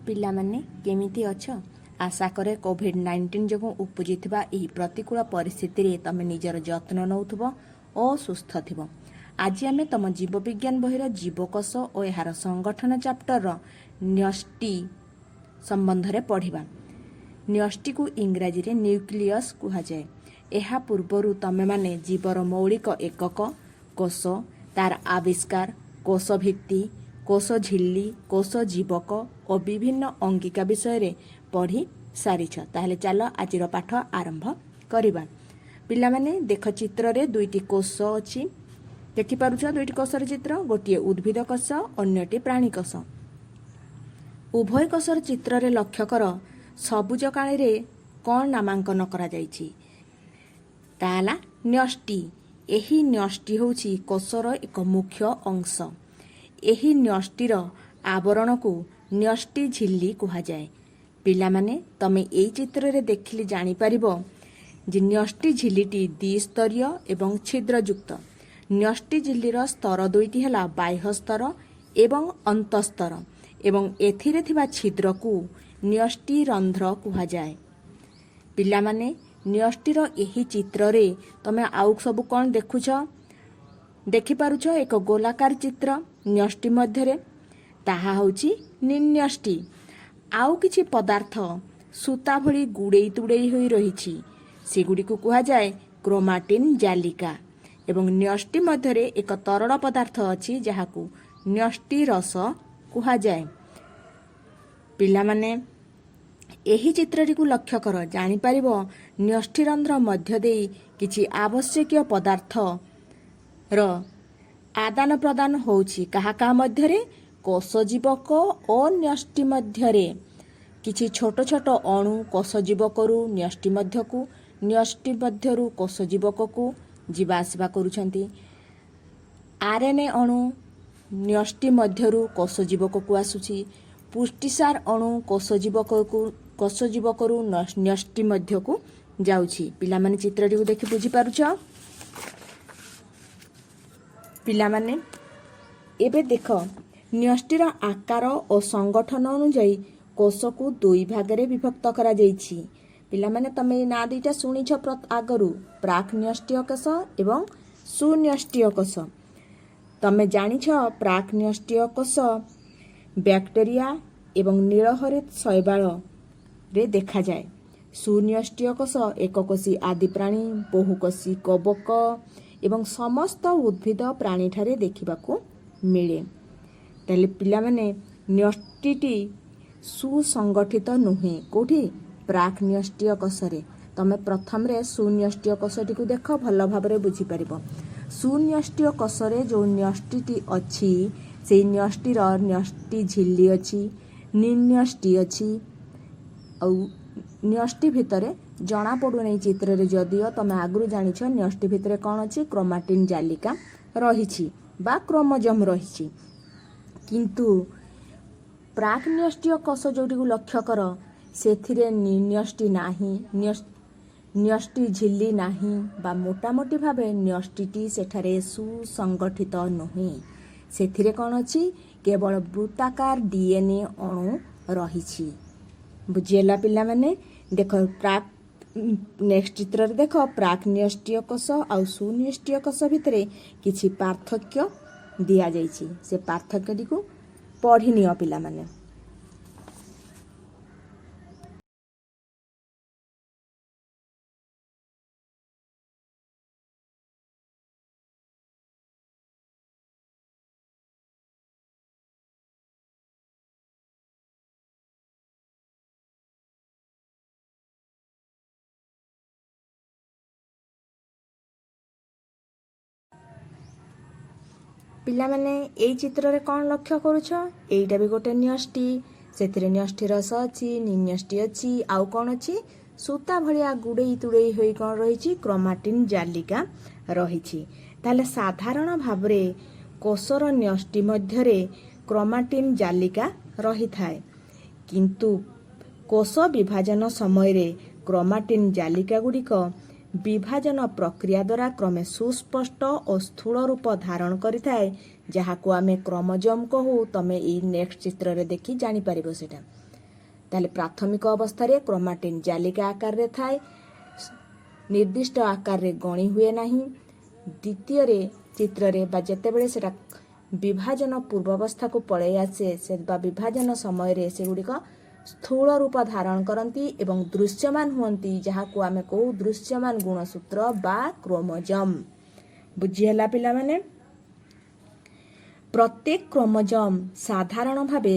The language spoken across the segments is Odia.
ପିଲାମାନେ, କେମିତି ଅଛ? ଆଶା କରେ କୋଭିଡ୍-19 ଯୋଗୁଁ ଉପୁଜିଥିବା ଏହି ପ୍ରତିକୂଳ ପରିସ୍ଥିତିରେ ତମେ ନିଜର ଯତ୍ନ ନେଉଥିବ ଓ ସୁସ୍ଥ ଥିବ। ଆଜି ଆମେ ତମ ଜୀବବିଜ୍ଞାନ ବହିର ଜୀବକୋଷ ଓ ଏହାର ସଂଗଠନ ଚାପ୍ଟରର ନ୍ୟଷ୍ଟି ସମ୍ବନ୍ଧରେ ପଢ଼ିବା। ନ୍ୟଷ୍ଟିକୁ ଇଂରାଜୀରେ ନ୍ୟୁକ୍ଲିୟସ୍ କୁହାଯାଏ। ଏହା ପୂର୍ବରୁ ତମେମାନେ ଜୀବର ମୌଳିକ ଏକକ କୋଷ, ତାର ଆବିଷ୍କାର, କୋଷ ଭିତ୍ତି, କୋଷ ଝିଲ୍ଲି, କୋଷ ଜୀବକ ଓ ବିଭିନ୍ନ ଅଙ୍ଗିକା ବିଷୟରେ ପଢ଼ି ସାରିଛ। ତାହେଲେ ଚାଲ, ଆଜିର ପାଠ ଆରମ୍ଭ କରିବା। ପିଲାମାନେ, ଦେଖ, ଚିତ୍ରରେ ଦୁଇଟି କୋଷ ଅଛି। ଦେଖିପାରୁଛ ଦୁଇଟି କୋଷର ଚିତ୍ର? ଗୋଟିଏ ଉଦ୍ଭିଦ କୋଷ, ଅନ୍ୟଟି ପ୍ରାଣୀ କୋଷ। ଉଭୟ କୋଷର ଚିତ୍ରରେ ଲକ୍ଷ୍ୟ କର, ସବୁଜ କାଳିରେ କ'ଣ ନାମାଙ୍କନ କରାଯାଇଛି? ତା ହେଲା ନ୍ୟଷ୍ଟି। ଏହି ନ୍ୟଷ୍ଟି ହେଉଛି କୋଷର ଏକ ମୁଖ୍ୟ ଅଂଶ। ଏହି ନ୍ୟଷ୍ଟିର ଆବରଣକୁ ନ୍ୟଷ୍ଟି ଝିଲ୍ଲି କୁହାଯାଏ। ପିଲାମାନେ, ତମେ ଏଇ ଚିତ୍ରରେ ଦେଖିଲେ ଜାଣିପାରିବ ଯେ ନ୍ୟଷ୍ଟି ଝିଲ୍ଲିଟି ଦ୍ୱିସ୍ତରୀୟ ଏବଂ ଛିଦ୍ରଯୁକ୍ତ। ନ୍ୟଷ୍ଟି ଝିଲ୍ଲିର ସ୍ତର ଦୁଇଟି ହେଲା ବାହ୍ୟ ସ୍ତର ଏବଂ ଅନ୍ତଃସ୍ତର ଏବଂ ଏଥିରେ ଥିବା ଛିଦ୍ରକୁ ନ୍ୟଷ୍ଟି ରନ୍ଧ୍ର କୁହାଯାଏ। ପିଲାମାନେ, ନ୍ୟଷ୍ଟିର ଏହି ଚିତ୍ରରେ ତମେ ଆଉ ସବୁ କ'ଣ ଦେଖୁଛ? ଦେଖିପାରୁଛ ଏକ ଗୋଲାକାର ଚିତ୍ର ନ୍ୟଷ୍ଟି ମଧ୍ୟରେ? ତାହା ହେଉଛି ନିର୍ନ୍ୟଷ୍ଟି। ଆଉ କିଛି ପଦାର୍ଥ ସୂତା ଭଳି ଗୁଡ଼େଇ ତୁଡ଼େଇ ହୋଇ ରହିଛି। ସେଗୁଡ଼ିକୁ କୁହାଯାଏ କ୍ରୋମାଟିନ୍ ଜାଲିକା ଏବଂ ନ୍ୟଷ୍ଟି ମଧ୍ୟରେ ଏକ ତରଳ ପଦାର୍ଥ ଅଛି, ଯାହାକୁ ନ୍ୟଷ୍ଟି ରସ କୁହାଯାଏ। ପିଲାମାନେ, ଏହି ଚିତ୍ରଟିକୁ ଲକ୍ଷ୍ୟ କର, ଜାଣିପାରିବ ନ୍ୟଷ୍ଟିରନ୍ଧ୍ର ମଧ୍ୟ ଦେଇ କିଛି ଆବଶ୍ୟକୀୟ ପଦାର୍ଥର ଆଦାନ ପ୍ରଦାନ ହେଉଛି। କାହା କାହା ମଧ୍ୟରେ? କୋଷଜୀବକ ଓ ନ୍ୟଷ୍ଟି ମଧ୍ୟରେ। କିଛି ଛୋଟ ଛୋଟ ଅଣୁ କୋଷଜୀବକରୁ ନ୍ୟଷ୍ଟି ମଧ୍ୟକୁ, ନ୍ୟଷ୍ଟି ମଧ୍ୟରୁ କୋଷଜୀବକକୁ ଯିବା ଆସିବା କରୁଛନ୍ତି। ଆର୍ଏନ୍ଏ ଅଣୁ ନ୍ୟଷ୍ଟି ମଧ୍ୟରୁ କୋଷଜୀବକକୁ ଆସୁଛି। ପୁଷ୍ଟିସାର ଅଣୁ କୋଷଜୀବକରୁ ନ୍ୟଷ୍ଟି ମଧ୍ୟକୁ ଯାଉଛି। ପିଲାମାନେ, ଚିତ୍ରଟିକୁ ଦେଖି ବୁଝିପାରୁଛ? ପିଲାମାନେ, ଏବେ ଦେଖ, ନ୍ୟଷ୍ଟିର ଆକାର ଓ ସଂଗଠନ ଅନୁଯାୟୀ କୋଷକୁ ଦୁଇ ଭାଗରେ ବିଭକ୍ତ କରାଯାଇଛି। ପିଲାମାନେ, ତମେ ଏଇ ନାଁ ଦୁଇଟା ଶୁଣିଛ ଆଗରୁ, ପ୍ରାକ୍ ନ୍ୟଷ୍ଟୀୟ କୋଷ ଏବଂ ସୁନ୍ୟଷ୍ଟୀୟ କୋଷ। ତମେ ଜାଣିଛ, ପ୍ରାକ୍ ନ୍ୟଷ୍ଟୀୟ କୋଷ ବ୍ୟାକ୍ଟେରିଆ ଏବଂ ନୀଳହରିତ ଶୈବାଳରେ ଦେଖାଯାଏ। ସୁନ୍ୟଷ୍ଟୀୟ କୋଷ ଏକକୋଷୀ ଆଦି ପ୍ରାଣୀ, ବହୁକୋଷୀ କବକ ଏବଂ ସମସ୍ତ ଉଦ୍ଭିଦ ପ୍ରାଣୀଠାରେ ଦେଖିବାକୁ ମିଳେ। ତାହେଲେ ପିଲାମାନେ, ନ୍ୟଷ୍ଟିଟି ସୁସଂଗଠିତ ନୁହେଁ। କୋଉଠି? ପ୍ରାକ୍ ନ୍ୟଷ୍ଟୀୟ କୋଷରେ। ତମେ ପ୍ରଥମରେ ସୁନ୍ୟଷ୍ଟୀୟ କୋଷଟିକୁ ଦେଖ, ଭଲ ଭାବରେ ବୁଝିପାରିବ। ସୁନ୍ୟଷ୍ଟୀୟ କୋଷରେ ଯେଉଁ ନ୍ୟଷ୍ଟିଟି ଅଛି, ସେଇ ନ୍ୟଷ୍ଟିର ନ୍ୟଷ୍ଟି ଝିଲ୍ଲି ଅଛି, ନିର୍ନ୍ୟଷ୍ଟି ଅଛି। ଆଉ ନ୍ୟଷ୍ଟି ଭିତରେ ଜଣା ପଡୁନାହିଁ ଚିତ୍ରରେ, ଯଦିଓ ତମେ ଆଗରୁ ଜାଣିଛ ନ୍ୟଷ୍ଟି ଭିତରେ କ'ଣ ଅଛି। କ୍ରୋମାଟିନ୍ ଜାଲିକା ରହିଛି ବା କ୍ରୋମୋଜୋମ୍ ରହିଛି। କିନ୍ତୁ ପ୍ରାକ୍ ନ୍ୟଷ୍ଟୀୟ କୋଷ ଯୋଉଟିକୁ ଲକ୍ଷ୍ୟ କର, ସେଥିରେ ନ୍ୟଷ୍ଟି ନାହିଁ, ନ୍ୟଷ୍ଟି ଝିଲ୍ଲି ନାହିଁ ବା ମୋଟାମୋଟି ଭାବେ ନ୍ୟଷ୍ଟିଟି ସେଠାରେ ସୁସଂଗଠିତ ନୁହେଁ। ସେଥିରେ କ'ଣ ଅଛି? କେବଳ ବୃତ୍ତାକାର ଡିଏନ୍ଏ ଅଣୁ ରହିଛି। ବୁଝିହେଲା ପିଲାମାନେ? ଦେଖ, ପ୍ରାକ୍ ନେକ୍ସଟ ଚିତ୍ରରେ ଦେଖ, ପ୍ରାକ୍ ନ୍ୟଷ୍ଟୀୟ କୋଷ ଆଉ ସୁନ୍ୟଷ୍ଟୀୟ କୋଷ ଭିତରେ କିଛି ପାର୍ଥକ୍ୟ ଦିଆଯାଇଛି। ସେ ପାର୍ଥକ୍ୟଟିକୁ ପଢ଼ି ନିଅ ପିଲାମାନେ। ପିଲାମାନେ, ଏଇ ଚିତ୍ରରେ କ'ଣ ଲକ୍ଷ୍ୟ କରୁଛ? ଏଇଟା ବି ଗୋଟେ ନ୍ୟଷ୍ଟି। ସେଥିରେ ନ୍ୟଷ୍ଟି ରସ ଅଛି, ନିର୍ନ୍ୟଷ୍ଟି ଅଛି। ଆଉ କ'ଣ ଅଛି? ସୂତା ଭଳିଆ ଗୁଡ଼େଇ ତୁଡ଼େଇ ହୋଇ କ'ଣ ରହିଛି? କ୍ରୋମାଟିନ୍ ଜାଲିକା ରହିଛି। ତାହେଲେ ସାଧାରଣ ଭାବରେ କୋଷର ନ୍ୟଷ୍ଟି ମଧ୍ୟରେ କ୍ରୋମାଟିନ୍ ଜାଲିକା ରହିଥାଏ। କିନ୍ତୁ କୋଷ ବିଭାଜନ ସମୟରେ କ୍ରୋମାଟିନ୍ ଜାଲିକା ଗୁଡ଼ିକ ବିଭାଜନ ପ୍ରକ୍ରିୟା ଦ୍ୱାରା କ୍ରମେ ସୁସ୍ପଷ୍ଟ ଓ ସ୍ଥୂଳ ରୂପ ଧାରଣ କରିଥାଏ, ଯାହାକୁ ଆମେ କ୍ରୋମୋଜୋମ୍ କହୁ। ତମେ ଏଇ ନେକ୍ସଟ ଚିତ୍ରରେ ଦେଖି ଜାଣିପାରିବ ସେଇଟା। ତାହେଲେ ପ୍ରାଥମିକ ଅବସ୍ଥାରେ କ୍ରୋମାଟିନ୍ ଜାଲିକା ଆକାରରେ ଥାଏ, ନିର୍ଦ୍ଦିଷ୍ଟ ଆକାରରେ ଗଣି ହୁଏ ନାହିଁ। ଦ୍ୱିତୀୟରେ ଚିତ୍ରରେ ବା ଯେତେବେଳେ ସେଟା ବିଭାଜନ ପୂର୍ବାବସ୍ଥାକୁ ପଳେଇ ଆସେ, ସେ ବା ବିଭାଜନ ସମୟରେ ସେଗୁଡ଼ିକ ସ୍ଥୂଳ ରୂପ ଧାରଣ କରନ୍ତି ଏବଂ ଦୃଶ୍ୟମାନ ହୁଅନ୍ତି, ଯାହାକୁ ଆମେ କହୁ ଦୃଶ୍ୟମାନ ଗୁଣସୂତ୍ର ବା କ୍ରୋମୋଜମ୍। ବୁଝିହେଲା ପିଲାମାନେ? ପ୍ରତ୍ୟେକ କ୍ରୋମୋଜମ୍ ସାଧାରଣ ଭାବେ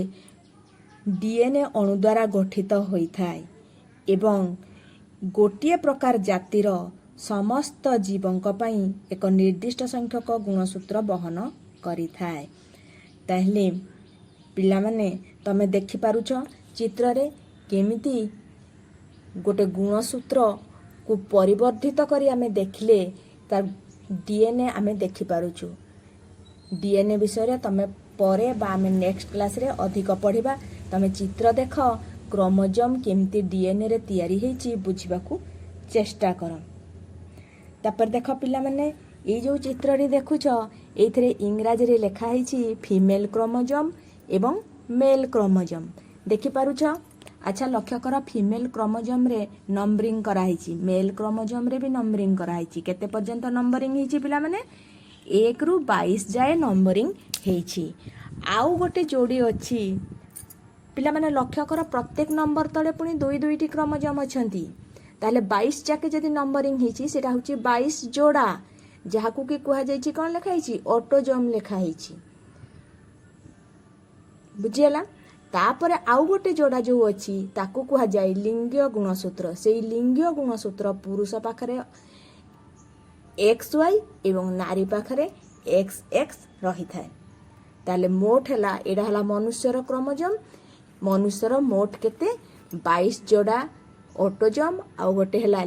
ଡିଏନ୍ଏ ଅଣୁ ଦ୍ୱାରା ଗଠିତ ହୋଇଥାଏ ଏବଂ ଗୋଟିଏ ପ୍ରକାର ଜାତିର ସମସ୍ତ ଜୀବଙ୍କ ପାଇଁ ଏକ ନିର୍ଦ୍ଦିଷ୍ଟ ସଂଖ୍ୟକ ଗୁଣସୂତ୍ର ବହନ କରିଥାଏ। ତାହେଲେ ପିଲାମାନେ, ତମେ ଦେଖିପାରୁଛ ଚିତ୍ରରେ କେମିତି ଗୋଟେ ଗୁଣସୂତ୍ରକୁ ପରିବର୍ଦ୍ଧିତ କରି ଆମେ ଦେଖିଲେ ତାର ଡିଏନ୍ଏ ଆମେ ଦେଖିପାରୁଛୁ। ଡିଏନ୍ଏ ବିଷୟରେ ତମେ ପରେ ବା ଆମେ ନେକ୍ସଟ କ୍ଲାସରେ ଅଧିକ ପଢ଼ିବା। ତମେ ଚିତ୍ର ଦେଖ, କ୍ରୋମୋଜମ୍ କେମିତି ଡିଏନ୍ଏରେ ତିଆରି ହେଇଛି ବୁଝିବାକୁ ଚେଷ୍ଟା କର। ତାପରେ ଦେଖ ପିଲାମାନେ, ଏଇ ଯେଉଁ ଚିତ୍ରଟି ଦେଖୁଛ, ଏଇଥିରେ ଇଂରାଜୀରେ ଲେଖା ହେଇଛି ଫିମେଲ କ୍ରୋମୋଜମ୍ ଏବଂ ମେଲ୍ କ୍ରୋମୋଜମ୍। ଦେଖିପାରୁଛ? ଆଚ୍ଛା, ଲକ୍ଷ୍ୟ କର, ଫିମେଲ କ୍ରୋମୋଜମ୍ରେ ନମ୍ବରିଂ କରାହେଇଛି, ମେଲ୍ କ୍ରୋମୋଜମ୍ରେ ବି ନମ୍ବରିଂ କରାହେଇଛି। କେତେ ପର୍ଯ୍ୟନ୍ତ ନମ୍ବରିଂ ହେଇଛି ପିଲାମାନେ? 1ରୁ 22 ଯାଏ ନମ୍ବରିଂ ହେଇଛି। ଆଉ ଗୋଟେ ଯୋଡ଼ି ଅଛି ପିଲାମାନେ, ଲକ୍ଷ୍ୟ କର, ପ୍ରତ୍ୟେକ ନମ୍ବର ତଳେ ପୁଣି ଦୁଇ ଦୁଇଟି କ୍ରୋମୋଜମ୍ ଅଛନ୍ତି। ତାହେଲେ 22 ଯାକେ ଯଦି ନମ୍ବରିଂ ହେଇଛି, ସେଇଟା ହେଉଛି 22 ଯୋଡ଼ା, ଯାହାକୁ କି କୁହାଯାଇଛି, କ'ଣ ଲେଖା ହେଇଛି? ଅଟୋଜମ୍ ଲେଖା ହେଇଛି। ବୁଝିହେଲା? ତାପରେ ଆଉ ଗୋଟେ ଯୋଡ଼ା ଯୋଉ ଅଛି, ତାକୁ କୁହାଯାଏ ଲିଙ୍ଗୀୟ ଗୁଣସୂତ୍ର। ସେଇ ଲିଙ୍ଗୀୟ ଗୁଣସୂତ୍ର ପୁରୁଷ ପାଖରେ ଏକ୍ସ ୱାଇ ଏବଂ ନାରୀ ପାଖରେ ଏକ୍ସ ଏକ୍ସ ରହିଥାଏ। ତାହେଲେ ମୋଟ ହେଲା, ଏଇଟା ହେଲା ମନୁଷ୍ୟର କ୍ରୋମୋଜମ୍। ମନୁଷ୍ୟର ମୋଟ କେତେ? 22 ଯୋଡ଼ା ଅଟୋଜମ୍ ଆଉ ଗୋଟେ ହେଲା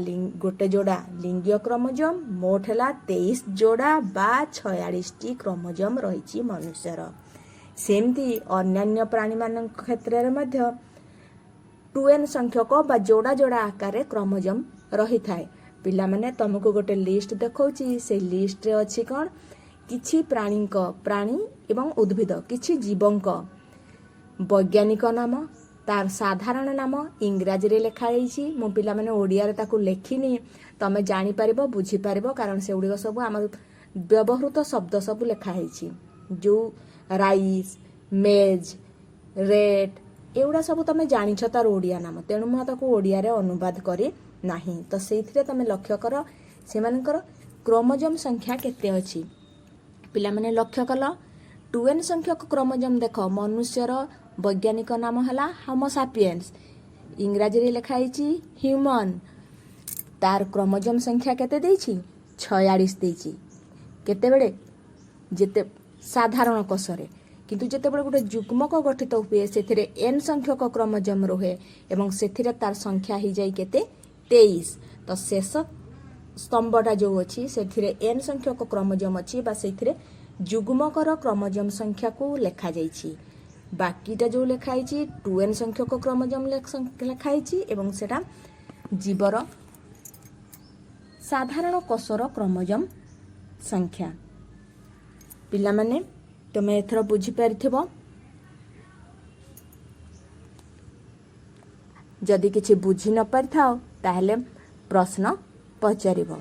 ଗୋଟେ ଯୋଡ଼ା ଲିଙ୍ଗୀୟ କ୍ରୋମୋଜମ୍। ମୋଟ ହେଲା 23 ଯୋଡ଼ା ବା 46ଟି କ୍ରୋମୋଜମ୍ ରହିଛି ମନୁଷ୍ୟର। ସେମିତି ଅନ୍ୟାନ୍ୟ ପ୍ରାଣୀମାନଙ୍କ କ୍ଷେତ୍ରରେ ମଧ୍ୟ 2n ସଂଖ୍ୟକ ବା ଯୋଡ଼ା ଯୋଡ଼ା ଆକାରରେ କ୍ରୋମୋଜମ୍ ରହିଥାଏ। ପିଲାମାନେ, ତମକୁ ଗୋଟେ ଲିଷ୍ଟ ଦେଖାଉଛି। ସେଇ ଲିଷ୍ଟରେ ଅଛି କ'ଣ? କିଛି ପ୍ରାଣୀଙ୍କ, ପ୍ରାଣୀ ଏବଂ ଉଦ୍ଭିଦ, କିଛି ଜୀବଙ୍କ ବୈଜ୍ଞାନିକ ନାମ, ତାର ସାଧାରଣ ନାମ ଇଂରାଜୀରେ ଲେଖା ହେଇଛି। ମୁଁ ପିଲାମାନେ ଓଡ଼ିଆରେ ତାକୁ ଲେଖିନି, ତମେ ଜାଣିପାରିବ, ବୁଝିପାରିବ, କାରଣ ସେଗୁଡ଼ିକ ସବୁ ଆମର ବ୍ୟବହୃତ ଶବ୍ଦ ସବୁ ଲେଖା ହେଇଛି। ଯେଉଁ ରାଇସ୍, ମେଜ୍, ରେଟ୍, ଏଗୁଡ଼ା ସବୁ ତମେ ଜାଣିଛ ତାର ଓଡ଼ିଆ ନାମ, ତେଣୁ ମୁଁ ତାକୁ ଓଡ଼ିଆରେ ଅନୁବାଦ କରି ନାହିଁ। ତ ସେଇଥିରେ ତମେ ଲକ୍ଷ୍ୟ କର ସେମାନଙ୍କର କ୍ରୋମୋଜମ୍ ସଂଖ୍ୟା କେତେ ଅଛି। ପିଲାମାନେ, ଲକ୍ଷ୍ୟ କଲ? 2n ସଂଖ୍ୟକ କ୍ରୋମୋଜମ୍। ଦେଖ, ମନୁଷ୍ୟର ବୈଜ୍ଞାନିକ ନାମ ହେଲା ହୋମୋସାପିଏନ୍ସ, ଇଂରାଜୀରେ ଲେଖା ହେଇଛି ହ୍ୟୁମନ୍। ତାର କ୍ରୋମୋଜମ୍ ସଂଖ୍ୟା କେତେ ଦେଇଛି? 46 ଦେଇଛି। କେତେବେଳେ? ଯେତେ ସାଧାରଣ କୋଷରେ। କିନ୍ତୁ ଯେତେବେଳେ ଗୋଟେ ଯୁଗ୍ମକ ଗଠିତ ହୁଏ, ସେଥିରେ ଏନ୍ ସଂଖ୍ୟକ କ୍ରୋମୋଜମ୍ ରୁହେ ଏବଂ ସେଥିରେ ତାର ସଂଖ୍ୟା ହେଇଯାଏ କେତେ? 23। ତ ଶେଷ ସ୍ତମ୍ଭଟା ଯେଉଁ ଅଛି, ସେଥିରେ ଏନ୍ ସଂଖ୍ୟକ କ୍ରୋମୋଜମ୍ ଅଛି ବା ସେଇଥିରେ ଯୁଗ୍ମକର କ୍ରୋମୋଜମ୍ ସଂଖ୍ୟାକୁ ଲେଖାଯାଇଛି। ବାକିଟା ଯେଉଁ ଲେଖା ହେଇଛି, 2n ସଂଖ୍ୟକ କ୍ରୋମୋଜମ୍ ଲେଖା ହେଇଛି ଏବଂ ସେଟା ଜୀବର ସାଧାରଣ କୋଷର କ୍ରୋମୋଜମ୍ ସଂଖ୍ୟା। ପିଲାମାନେ, ତୁମେ ଏଥର ବୁଝିପାରିଥିବ। ଯଦି କିଛି ବୁଝି ନ ପାରିଥାଅ, ତାହେଲେ ପ୍ରଶ୍ନ ପଚାରିବ।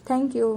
Thank you.